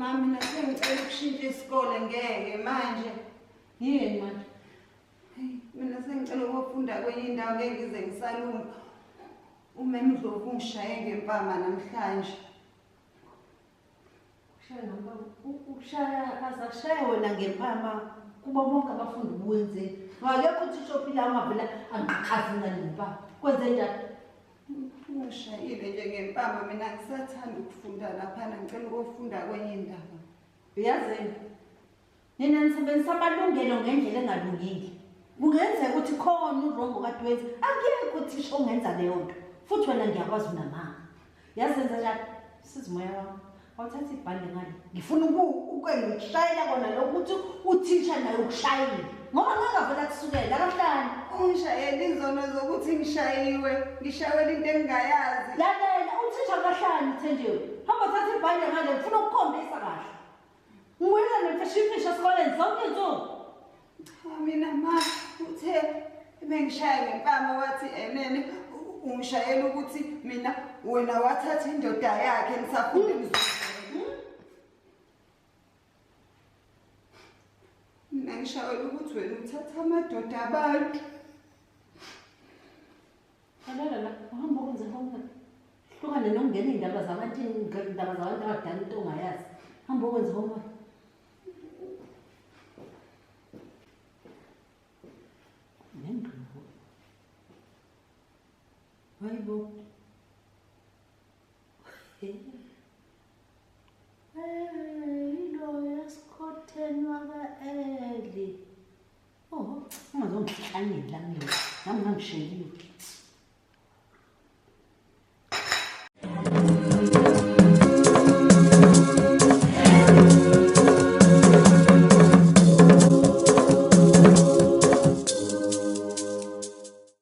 Ma mina sengicela ukushintsha isikole ngeke manje. Yini manje? Mina sengicela ukufunda kwenye indawo ngeke ngize ngisalunga. Umem Ndlovu ungishaye ngempama namhlanje. Ushaya ngempama, ukushaya azakushaya wena ngempama kubo bonke abafundi ubuwenzeni. Akekho uthisha ophila ungavela angiqhaze ingane ngempama. Kwenze njani? Ungishayile nje ngempama mina ngisathanda ukufunda laphana ngicela ukufunda kwenye indawo. Uyazini? Nina nisebenzisa amalungelo ngendlela engalungile. Kungenzeka ukuthi khona urongo kade wenza. Akekho uthisha ongenza leyo nto. Futhi wena ngiyakwazi unamanga. Yazenza njani? Siza umoya wami. Awuthatha ibhande ngale. Ngifuna uke ngikushayela kona lokhu ukuthi uthisha naye ukushayile. Ngoba ngeke avele akusukele akahlali. Ungishayela izono zokuthi ngishayiwe, ngishayela into engingayazi. Lalela, uthisha akahlali Thenjiwe. Hamba thatha ibhande ngale ngifuna ukukhombisa kahle. Ngibuyela nemfishimfishi esikoleni zonke insuku. Cha mina ma uthe bengishaya ngempama wathi enene ungishayela ukuthi mina wena wathatha indoda yakhe nisafunda emzini. Mina ngishayela ukuthi wena uthatha amadoda abantu. Lalela la, uhamba ukwenza homework. Hlukane nokungena iy'ndaba zabantu, iy'ndaba zabantu abadala into ongayazi. Hamba ukwenza homework. Nenduku. Hayibo. Hey, ilo yasikhotheni waka-Eli. Oh, ungazongihlanyela mina. Nami ngangisheliwe.